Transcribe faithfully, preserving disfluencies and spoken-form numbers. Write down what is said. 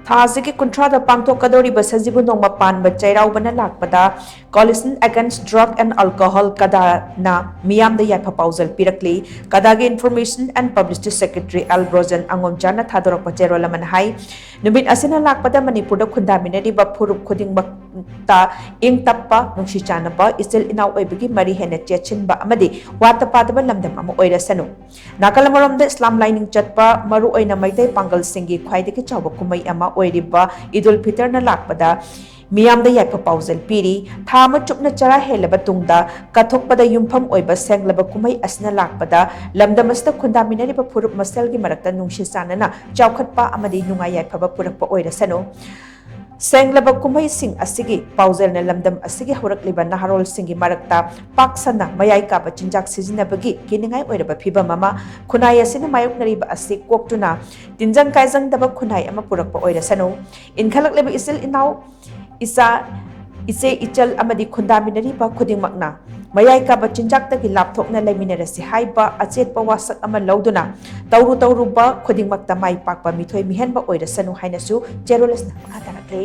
ꯊꯥ ꯑꯁꯤꯒꯤ ꯀꯨꯟꯊ꯭ꯔꯥꯗ ꯄꯥꯡꯊꯣꯛꯀꯗꯧꯔꯤꯕ ꯁꯖꯤꯕꯨ ꯅꯣꯡꯃ ꯄꯥꯟꯕ ꯆꯩꯔꯥꯎꯕꯅ ꯂꯥꯛꯄꯗ Coalition Against Drug and Alcohol, ꯀꯗꯥꯅ ꯃꯤꯌꯥꯝꯗ ꯌꯥꯏꯐ ꯄꯥꯎꯖꯦꯜ ꯄꯤꯔꯛꯂꯤ꯫ ꯀꯗꯥꯒꯤ Information and Publicity Secretary L Brojen ꯑꯉꯣꯝꯆꯥꯅ ꯊꯥꯗꯣꯔꯛꯄ ꯆꯦꯔꯣꯜ ꯑꯃꯅ ꯍꯥꯏ, ꯅꯨꯃꯤꯠ ꯑꯁꯤꯅ ꯂꯥꯛꯄꯗ ꯃꯅꯤꯄꯨꯔꯗ ꯈꯨꯟꯗꯥꯃꯤꯟꯅꯔꯤꯕ ꯐꯨꯔꯨꯞ ꯈꯨꯗꯤꯡꯃꯛꯇ ꯏꯪ ꯇꯞꯄ, ꯅꯨꯡꯁꯤ ꯆꯥꯟꯅꯕ, ꯏꯆꯤꯜ ꯏꯅꯥꯎ ꯑꯣꯏꯕꯒꯤ ꯃꯔꯤ ꯍꯦꯟꯅ ꯆꯦꯠꯁꯤꯟꯕ ꯑꯃꯗꯤ ꯋꯥꯠꯇ ꯄꯥꯗꯕ ꯂꯝꯗꯝ ꯑꯃ ꯑꯣꯏꯔꯁꯅꯨ꯫ ꯅꯥꯀꯜ ꯑꯃꯔꯣꯝꯗ ꯏꯁꯂꯥꯝ ꯂꯥꯏꯅꯤꯡ ꯆꯠꯄ ꯃꯔꯨꯑꯣꯏꯅ ꯃꯩꯇꯩ ꯄꯥꯡꯒꯜꯁꯤꯡꯒꯤ ꯈ꯭ꯋꯥꯏꯗꯒꯤ ꯆꯥꯎꯕ ꯀꯨꯝꯍꯩ ꯑꯃ ꯑꯣꯏꯔꯤꯕ ꯏꯗꯨꯜ ꯐꯤꯇꯔꯅ ꯂꯥꯛꯄꯗ ꯃꯤꯌꯥꯝꯗ ꯌꯥꯏꯐ ꯄꯥꯎꯖꯦꯜ ꯄꯤꯔꯤ꯫ ꯊꯥ ꯑꯃ ꯆꯨꯞꯅ ꯆꯔꯥ ꯍꯦꯜꯂꯕ ꯇꯨꯡꯗ ꯀꯠꯊꯣꯛꯄꯗ ꯌꯨꯝꯐꯝ ꯑꯣꯏꯕ ꯁꯦꯡꯂꯕ ꯀꯨꯝꯍꯩ ꯑꯁꯤꯅ ꯂꯥꯛꯄꯗ ꯂꯝꯗꯝ ꯑꯁꯤꯗ ꯈꯨꯟꯗꯥꯃꯤꯟꯅꯔꯤꯕ ꯐꯨꯔꯨꯞ ꯃꯁꯦꯜꯒꯤ ꯃꯔꯛꯇ ꯅꯨꯡꯁꯤ ꯆꯥꯟꯅꯅ ꯆꯥꯎꯈꯠꯄ ꯑꯃꯗꯤ ꯅꯨꯡꯉꯥꯏ ꯌꯥꯏꯐꯕ ꯄꯨꯔꯛꯄ ꯑꯣꯏꯔꯁꯅꯨ꯫ ꯁꯦꯡꯂꯕ ꯀꯨꯝꯍꯩꯁꯤꯡ ꯑꯁꯤꯒꯤ ꯄꯥꯎꯖꯦꯜꯅ ꯂꯝꯗꯝ ꯑꯁꯤꯒꯤ ꯍꯧꯔꯛꯂꯤꯕ ꯅꯍꯥꯔꯣꯜꯁꯤꯡꯒꯤ ꯃꯔꯛꯇ ꯄꯥꯛ ꯁꯟꯅ ꯃꯌꯥꯏ ꯀꯥꯕ ꯆꯤꯟꯖꯥꯛ ꯁꯤꯖꯤꯟꯅꯕꯒꯤ ꯀꯤꯅꯤꯡꯉꯥꯏ ꯑꯣꯏꯔꯕ ꯐꯤꯚꯝ ꯑꯃ ꯈꯨꯟꯅꯥꯏ ꯑꯁꯤꯅ ꯃꯥꯌꯣꯛꯅꯔꯤꯕ ꯑꯁꯤ ꯀꯣꯛꯇꯨꯅ ꯇꯤꯟꯖꯪ ꯀꯥꯏꯖꯪꯗꯕ ꯈꯨꯟꯅꯥꯏ ꯑꯃ ꯄꯨꯔꯛꯄ ꯑꯣꯏꯔꯁꯅꯨ꯫ ꯏꯟꯈꯠꯂꯛꯂꯤꯕ ꯏꯆꯤꯜ ꯏꯅꯥꯎ, ꯏꯆꯥ, ꯏꯆꯦ ꯏꯆꯜ ꯑꯃꯗꯤ ꯈꯨꯟꯗꯥꯃꯤꯟꯅꯔꯤꯕ ꯈꯨꯗꯤꯡꯃꯛꯅ ꯃꯌꯥꯏ ꯀꯥꯕ ꯆꯤꯟꯖꯥꯛꯇꯒꯤ ꯂꯥꯞꯊꯣꯛꯅ ꯂꯩꯃꯤꯟꯅꯔꯁꯤ ꯍꯥꯏꯕ ꯑꯆꯦꯠꯄ ꯋꯥꯁꯛ ꯑꯃ ꯂꯧꯗꯨꯅ ꯇꯧꯔꯨ ꯇꯧꯔꯨꯕ ꯈꯨꯗꯤꯡꯃꯛꯇ ꯃꯥꯏ ꯄꯥꯛꯄ ꯃꯤꯊꯣꯏ ꯃꯤꯍꯦꯟꯕ ꯑꯣꯏꯔꯁꯅꯨ ꯍꯥꯏꯅꯁꯨ ꯆꯦꯔꯣꯜ ꯑꯁꯤꯅ ꯃꯈꯥ ꯇꯥꯔꯛꯂꯤ꯫